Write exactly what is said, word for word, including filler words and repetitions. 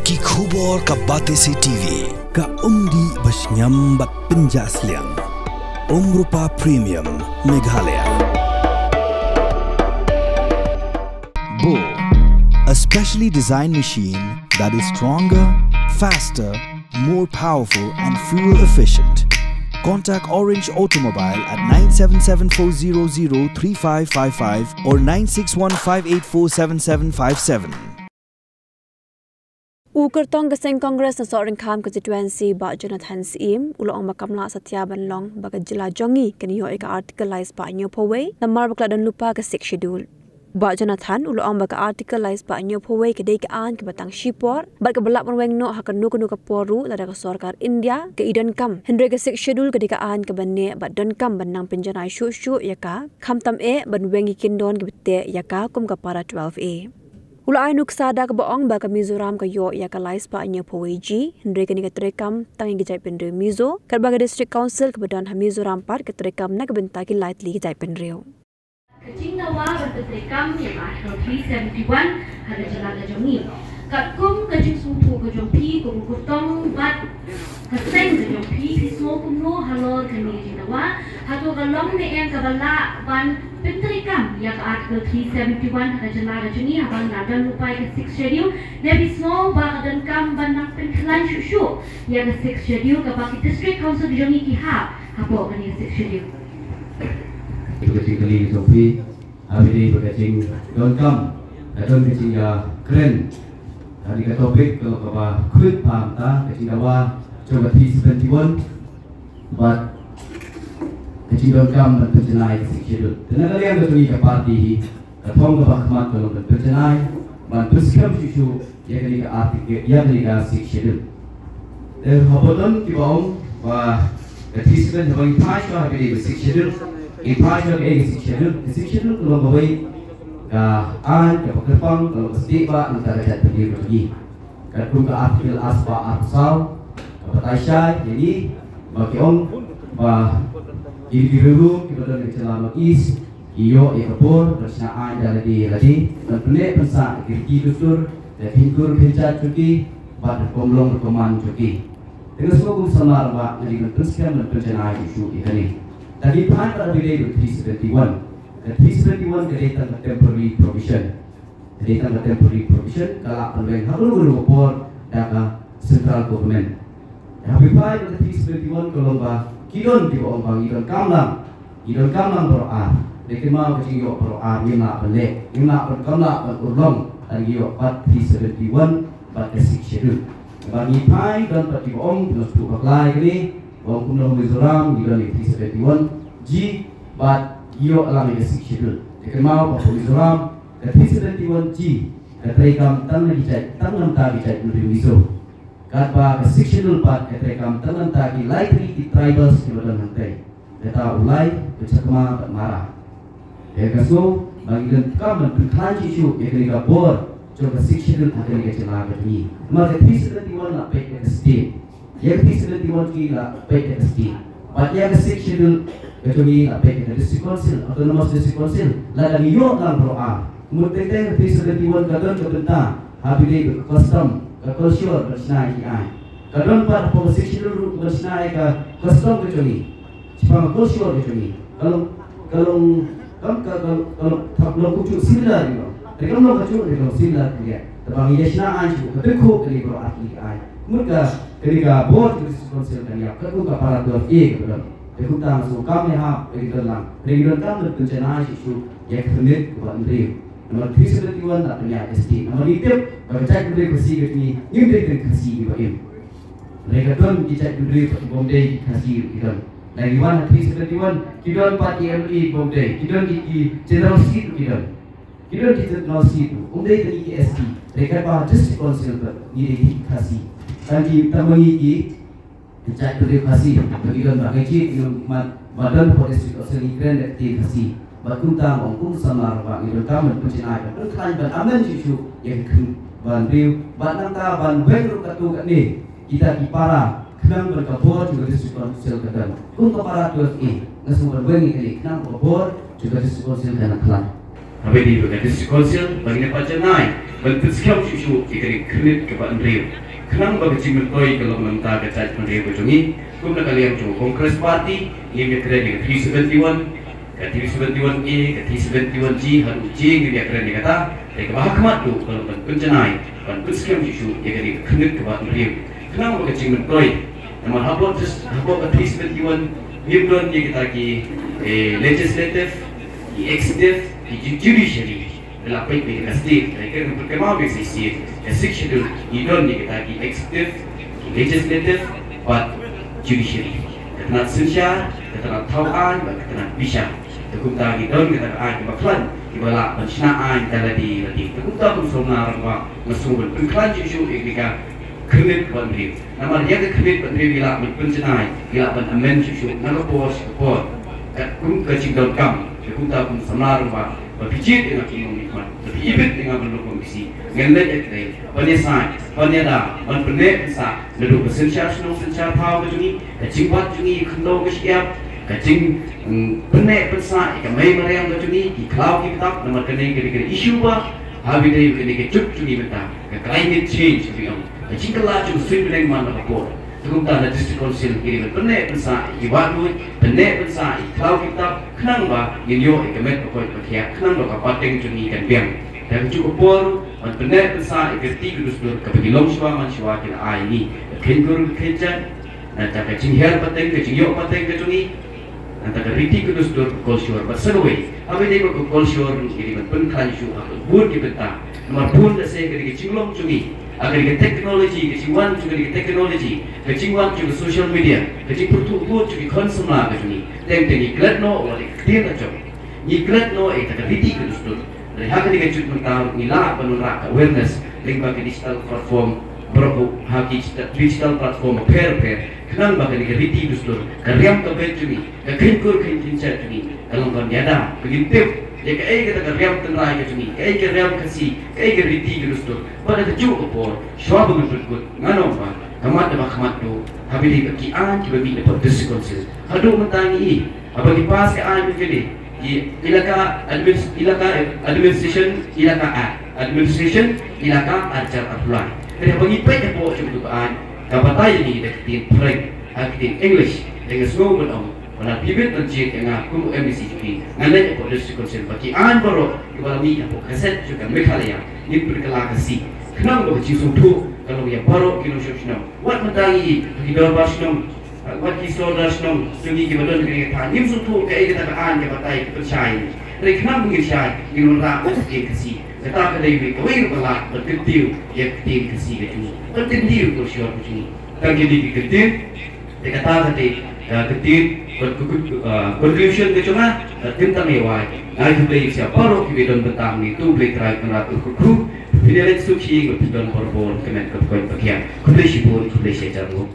Ki khubor ka Batesi T V. Ka umdih ba shngiam bad pynjah sliang. Umrupa Premium Meghalaya. Bo, a specially designed machine that is stronger, faster, more powerful and fuel efficient. Contact Orange Automobile at nine seven seven four zero zero three five five five or nine six one five eight four seven seven five seven. U kyrtong ka seng Congress na Sohryngkham constituency Bah Jonathan Syiem u la ong ba kam lah satia ban long ba ka jylla jong ngi kan ïoh ïa ka Article lai spah hynñiewphew wei namar ba ka la don lypa ka Sixth Schedule. Bah Jonathan u la ong ba ka Article lai spah hynñiewphew wei ka dei ka aiñ kaba tang shipor bad kaba lah ban weng noh ha kano kano ka por ruh lada ka sorkar India ka i donkam, hynrei ka Sixth Schedule ka dei ka aiñ kaba neh bad donkam ban nang pynjanai shuh shuh ïa ka, khamtam eh ban weng ïa ki kyndon kiba teh ïa ka kum ka Para twelve A. U la ai nuksa da kaba ong ba ka Mizoram ka ïoh ïa ka lai spah hynñiewphew wei G, hynrei kane ka treikam tang ïa ki jaitbynriew Mizo, katba ka District Council kaba don ha Mizoram pat ka treikam na ka bynta ki lai tylli ki jaitbynriew. Ka jingdawa ban pyntreikam ïa ka Article three seventy-one ha ka jylla ka jong ngi. Katkum ka jingsngewthuh ka jong phi kum u kyrtong bad ka seng ka jong phi, phi sngew kumno halor kane ka jingdawa? Hato ka long ne em kaba lah ban pyntreikam ïa ka Article three seventy-one ha ka jylla ka jong ngi haba nga don lypa ïa ka Sixth Schedule? Ne phi sngew ba ka donkam ban nang pynkhlaiñ shuh shuh ïa ka Sixth Schedule kaba ki District Council ka jong ngi ki hap hapoh kane ka Sixth Schedule? Ïa ka jingkylli ka jong phi, haba ïadei bad ka jingdonkam, ka don ka jingïakren ha kane ka topic ka long kaba khuid bha mynta, ka jingdawa jong ka three seventy-one bad ka jingdonkam ban pynjanai ka Sixth Schedule. Te na ka liang ka jong ngi ka party hi, ka thong kaba khmat ka long ban pynjanai, ban pynskhem shuh shuh ïa kane ka Article, ïa kane ka Sixth Schedule. Te haba don kiba ong ba ka three seventy-one, haba ngi phai shuwa ha kane ka Sixth Schedule, ngi phai shuwa ha kane ka Sixth Schedule, ka Sixth Schedule ka long kawei ka aiñ kaba kyrpang, ka long ka stieh ba nangta ka jaitbynriew ka jong ngi. Katkum ka Article ar spah arphew saw ka batai shai ïa ngi ba ki ong ba ki, ki riew kiba don ha ka jylla North East ki ïoh ïa ka bor ban shna aiñ da lade ïa lade, ban pynneh pynsah ïa ki riti dustur, ïa ka hynkur ka hynjat jong ki bad rukom long rukom man jong ki. Te nga sngew kum u samla rangbah nga dei ban pynskhem ban pynjanai shuh shuh ïa kane. Te ngi phai pat haba ïadei bad ka three seventy-one. Ka three seventy-one ka dei tang ka temporary provision. Ka dei tang ka temporary provision, ka lah ban weng ha kano kano ka por da ka central government. Haba phai bad ka three seventy-one ka long ba ki don kiba ong ba ngi donkam lang, ngi donkam lang baroh ar. Hynrei kynmaw, ka jingïoh baroh ar ngim lah ban leh, ngim lah ban, kam lah ban urlong lada ngi ïoh bad three seventy-one bad ka Sixth Schedule. Haba ngi phai, don pat kiba ong, ki nongsngewthuh bakla ïa kane, ba ong kumno ha Mizoram ngi don ïa ka three seventy-one G bad ngi ïoh lang ïa ka Sixth Schedule. Te kynmaw ba ha Mizoram ka three seventy-one G ka treikam tang na ki jait, tang na bynta ki jaitbynriew Mizo. Katba ka Sixth Schedule pat ka treikam tang na bynta ki lai tylli ki tribals kiba don hangtei. Kata u Lai, u Chakma bad Mara. Te nga sngew ba ngi donkam ban pynkhlaiñ shuh shuh ïa kane ka bor jong ka Sixth Schedule ha kane ka jylla ka jong ngi. Namar ka three seventy-one la peit ïa ka state. Ïa ka three seventy-one G la peit ïa ka state. Bad ïa ka Sixth Schedule ka jong ngi la peit ïa ka District Council, Autonomous District Council. Lada ngi ïoh lang baroh ar. Mut teng teng ka three seventy-one ka don ka bynta haba ïadei bad ka custom, ka culture ban shna ïa ki aiñ. Ka don pat hapoh ka Sixth Schedule ruh ban shna ïa ka custom ka jong ngi. Shaphang ka culture ka jong ngi. Ka long, ka long, kam ka, ka, ka long, ka long kumjuh similar, you know. Te kam long kajuh, te ka long similar, you know. Te ba ngi ïa shna aiñ shuh, ka tyngkhuh kane baroh ar tylli ki aiñ. Mut ka, kane ka bor ka District Council kan ïap, katkum ka Para twelve A kaba don. Te kumta nga sngew kam ïahap ba ngi don lang. Hynrei ngi donkam ban pynjanai shuh shuh ïa ka permit kaba hynriew. Namar three seventy-one la pynïaid ïa ka state. Namar ngi tip ba ka jaitbynriew Khasi ka jong ngi, ngim dei tang Khasi kiba im. Hynrei ka don ki jaitbynriew kiba ym dei ki Khasi ruh ki don. Lada ngi wan ha three seventy-one, ki don pat ki M L A kiba ym dei, ki don ki, ki general seat ruh ki don. Ki don ki general seat ruh, ym dei tang ki S T. Hynrei katba ha District Council pat ngi dei ki Khasi. Tang ki, tang ma ngi ki jaitbynriew Khasi, ba ngi don ba ngi jied, ngi don mat, ba don hapoh District Council ngi kren da ka ktien Khasi. Bad kumta nga ong kum u samla rangbah ngi donkam ban pynjanai, ban pynkhlaiñ, ban amend shuh shuh ïa ka khyndiat hynriew, bad nangta ban weng ruh katto katne kita ki para khnang ban ka bor jong ka District Council ka don kum ka Para twelve A. Nga sngew ban weng ïa kane khnang ba ka bor jong ka District Council kan nang khlaiñ. Haba ïadei bad ka District Council, ba ngin ïa pynjanai Ban pynskhem shuh shuh ïa kane ka khyrnit kaba hynriew. Khnang ba ka jingmyntoi ka long na ka bynta ka jaitbynriew ka jong ngi. Kum na ka liang jong ka Congress Party, ngim ïakren ïa ka three seventy-one, ka three seventy-one A, ka three seventy-one G, haduh J ngim ïakren ïa kata. Te kaba ha khmat ruh ka long ban pynjanai, ban pynskhem shuh shuh ïa kane ka khyrnit kaba hynriew. Khnang ba ka jingmyntoi. Namar hapoh, hapoh ka three seventy-one, ngim don ïa kita ki, eh, legislative, ki executive, ki ju-, judiciary. Ba la peit beit ïa ka state, ka, ka, ka, ka Sixth Schedule, ngi don ïa kita ki executive, ki legislative, bad judiciary. Ka tnat synshar, ka tnat thaw aiñ, bad ka tnat bishar. Te kumta ngi don kita ki aiñ kiba khlaiñ, kiba lah ban shna aiñ da lade lade. Te kumta kum Samla Rangbah, nga sngew ban pynkhlaiñ shuh shuh ïa kane ka khyrnit kaba hynriew. Namar ïa ka khyrnit kaba hynriew ngi lah ban pynjanai, ngi lah ban amend shuh shuh na ka por sha ka por. Katkum ka jingdonkam, te kumta kum Samla Rangbah, ba phi jied ïa nga kum u nongmihkhmat, ba phi ibit ïa nga ban long u M D C. Ngan leit ïa kane, ban ïasaid, ban ïada, ban pynneh pynsah, naduh ka synshar shnong synshar thaw ka jong ngi, ka jingbat jong ngi ïa ka khyndew ka shyiap, ka jing, mm, pynneh pynsah ïa ka mei mariang ka jong ngi, ki khlaw ki btap, namar kane ka dei ka issue ba ha ba ïadei bad kane ka juk jong ngi mynta, ka climate change ka jong ngi. Ka jingkylla jong ka suiñ bneng man la ka por. Te kumta na District Council ngi dei ban pynneh pynsah ïa ki wahduid, pynneh pynsah ïa ki khlaw ki btap, khnang ba ngin ïoh ïa ka met ka koit ka khiah, khnang ba ka pateng jong ngi kan biang. Te ha kajuh ka por, ban pynneh pynsah ïa ka riti ka dustur kaba ki longshuwa manshuwa ki la ai ïa ngi. Ka kheiñ kur ka kheiñ jait, nangta ka jinghiar pateng, ka jingïoh pateng ka jong ngi. Nangta ka riti ka dustur, ka culture, bad sa kawei. Ha ba ïadei bad ka culture, ngi dei ban pynkhlaiñ shuh ha ka bun ki bynta. Namar bun lehse ka dei ka jinglong jong ngi. Ha ka dei ka technology, ka jingwan jong ka dei ka technology, ka jingwan jong ka social media, ka jingpyrthuh bun jong ki khun samla ka jong ngi. Teng teng ngi klet noh ïa ka ktien ka jong ngi. Ngi klet noh ïa ka riti ka dustur. Hynrei ha kane ka juk mynta ngi lah ban wanrah ka awareness lyngba ka digital platform, baroh ha ki digital platform bapher bapher, khnang ba kane ka riti dustur, ka riam ka beit jong ngi, ka kheiñ kur kheiñ jait jong ngi ka long ban ïada, ba ngin tip ïa kaei kata ka riam tynrai ka jong ngi, kaei ka riam Khasi, kaei ka riti ka dustur. Bad ha kajuh ka por, shuwa ba ngin pynkut, ngan ong ba ka mat kaba khmat ruh, ha ba ïadei bad ki aiñ kiba mih napoh District Council, haduh mynta ngi i, haba ngi pass ka aiñ mynta ka dei, ki Elaka Adminis-, Elaka Administration, Elaka Act, Administration Elaka ar hajar arphew lai. Te haba ngi peit hapoh jong kata ka aiñ, ka batai ïa ngi da ka ktien phareng, ha ka ktien English. Te nga sngew ban ong, ba lada phi bit ban jied ïa nga kum u M D C jong phi, ngan leit hapoh District Council, ba ki aiñ baroh kiba la mih hapoh ka seng jong ka Meghalaya, ngin pynkylla Khasi. Khnang ba ka jingsngewthuh ka long ïa baroh ki nongshong shnong. Wat mynta ngi i ha ki dorbar shnong, wat ki sordar shnong jong ngi kiba don ha kane ka thaiñ, ngim sngewthuh kaei kata ka aiñ ka batai ka pynshai. Hynrei khnang ba ngin shai, ngin wanrah ka ktien Khasi. Kata ka dei kawei ruh ka lad ban kyntiew ïa ka ktien Khasi ka jong ngi, ban kyntiew ïa ka culture ka jong ngi. Tang kine ki kyntien, te kata ka dei ka ktien, con-, con-, ah, conclusion ka jong nga. Bad kynta ngi wai, nga ai khublei ïa baroh kiba don bynta hangne. To U Blei Trai Kynrad un kyrkhu, phin ïaleit suk sha ïing, bad phin don barabor ka met kaba koit ba khiah. Khublei shibun, khublei shihajar nguh.